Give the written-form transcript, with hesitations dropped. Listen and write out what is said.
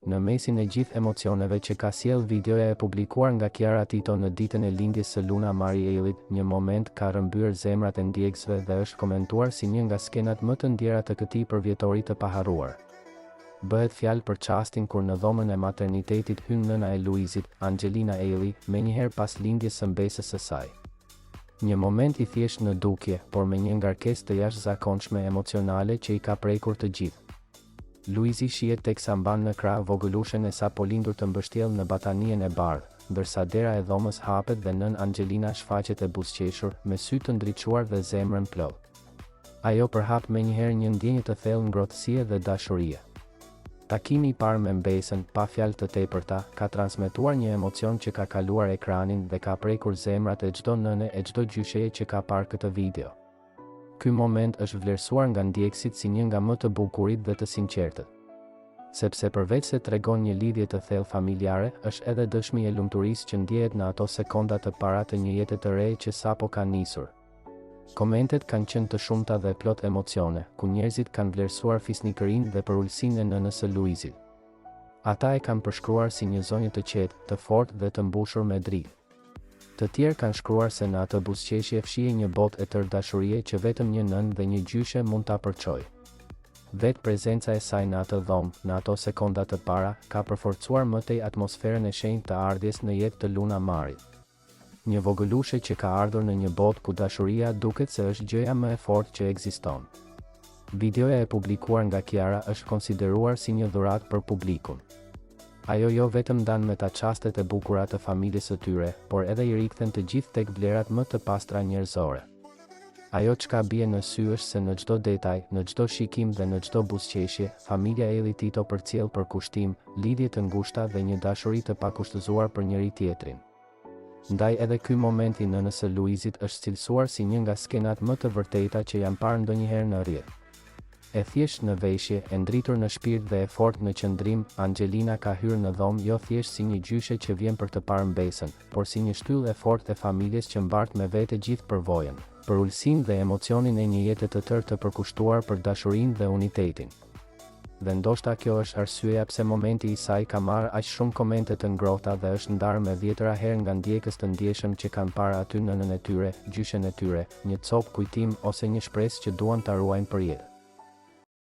Në mesin e gjithë emocioneve që ka sjellë videoja e publikuar nga Kiara Tito në ditën e lindjes së Luna Mari Ejllit, një moment ka rrëmbyer zemrat e ndjekësve dhe është komentuar si një nga skenat më të ndjera të këtij përvjetori të paharruar. Bëhet fjalë për çastin kur në dhomën e maternitetit hyn nëna e Luizit, Anxhelina Ejlli, menjëherë pas lindjes së mbesës së saj. Një moment i thjeshtë në dukje, por me një ngarkesë të jashtëzakonshme emocionale që i ka prekur të gjithë. Luizi shihet teksa mban në krah vogëlushen e sapolindur të mbështjellë në batanijen e bardhë, ndërsa dera e dhomës hapet dhe nënë Anxhelina shfaqet e buzëqeshur, me sy të ndriçuar dhe zemrën plot. Ajo përhap menjëherë një ndjenjë të thellë ngrohtësie dhe dashurie. Takimi i parë me mbesën, pa fjalë të tepërta, ka transmetuar një emocion që ka kaluar ekranin dhe ka prekur zemrat e çdo nëne e çdo gjysheje që ka parë këtë video. Ky moment është vlerësuar nga ndjekësit si një nga më të bukurit dhe të sinqertët. Sepse përveçse tregon një lidhje të thellë familjare, është edhe dëshmi e lumturisë që ndjehet në ato sekonda të para të një jete të re që sapo ka nisur. Komentet kanë qenë të shumta dhe plot emocione, ku njerëzit kanë vlerësuar fisnikërinë dhe përulësinë e nënës së Luizit. Ata e kanë përshkruar si një zonjë të qetë, të fortë dhe të mbushur me dritë. Të tjerë kanë shkruar se në atë buzëqeshje fshihej një botë e tërë dashurie që vetëm një nënë dhe një gjyshe mund ta përçojë. Vetë prezenca e saj në atë dhomë, në ato sekonda të para, ka përforcuar më tej atmosferën e shenjtë të ardhjes në jetë të Luna Marit. Një vogëlushe që ka ardhur në një botë ku dashuria duket se është gjëja më e fortë që ekziston. Videoja e publikuar nga Kiara është konsideruar si një dhuratë për publikun. Ajo jo vetëm ndan me ta çastet e bukura të familjes së tyre, por edhe i rikthen të gjithë tek vlerat më të pastra njerëzore. Ajo çka bie në sy është se në çdo detaj, në çdo shikim dhe në çdo buzëqeshje, familja Ejlli Tito përcjell përkushtim, lidhje të ngushta dhe një dashuri të pakushtëzuar për njëri-tjetrin. Ndaj edhe ky moment i nënës së Luizit është cilësuar si një nga skenat më të vërteta që janë parë ndonjëherë në rrjet. E thjeshtë në veshje, e ndritur në shpirt dhe e fortë në qëndrim, Anxhelina ka hyrë në dhomë jo thjesht si një gjyshe që vjen për të parë mbesën, por si një shtyllë e fortë e familjes që mbart me vete gjithë përvojën, përulësinë dhe emocionin e një jete të tërë të përkushtuar për dashurinë dhe unitetin. Dhe ndoshta kjo është arsyeja pse momenti i saj ka marrë aq shumë komente të ngrohta dhe është ndarë me dhjetëra herë nga ndjekës të ndjeshëm që kanë parë aty nënën e tyre, gjyshen e tyre, një copë kujtim ose një shpresë që duan ta ruajnë përjetë.